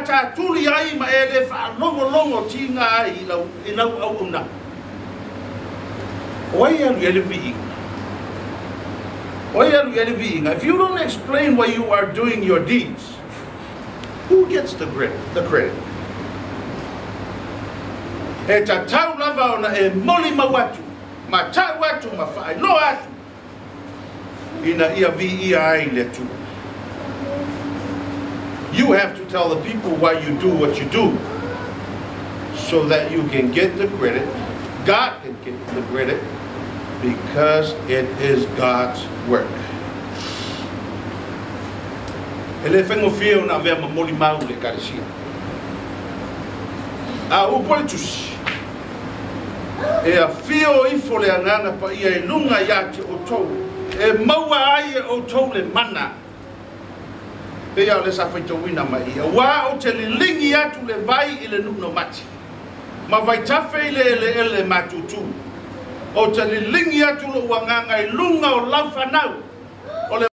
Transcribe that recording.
tatatuli ai ma e le faalogologo tiga ai i lau auaunaga? O ai e alu i ai le viiga? O ai e alu i ai le viiga? If you don't explain why you are doing your deeds, who gets the credit? E tatau lava ona e molimau atu, ma tau atu, ma faailoa atu, ina ia viia ai le Atua. You have to tell the people why you do what you do, so that you can get the credit, God can get the credit, because it is God's work. E le faigofie ona avea ma molimau i le Ekalesia. A o upu a le Tusi, E afio ifo le Agaga Paia i luga ia te outou, e maua ai e outou le mana. Pei lava o lea sa faitauina mai i, Auā ou te liligi atu le vai i le nuu naumati, ma vaitafe i le eleele matutu. Ou te liligi atu lou agaga i luga o lau fanau, o le.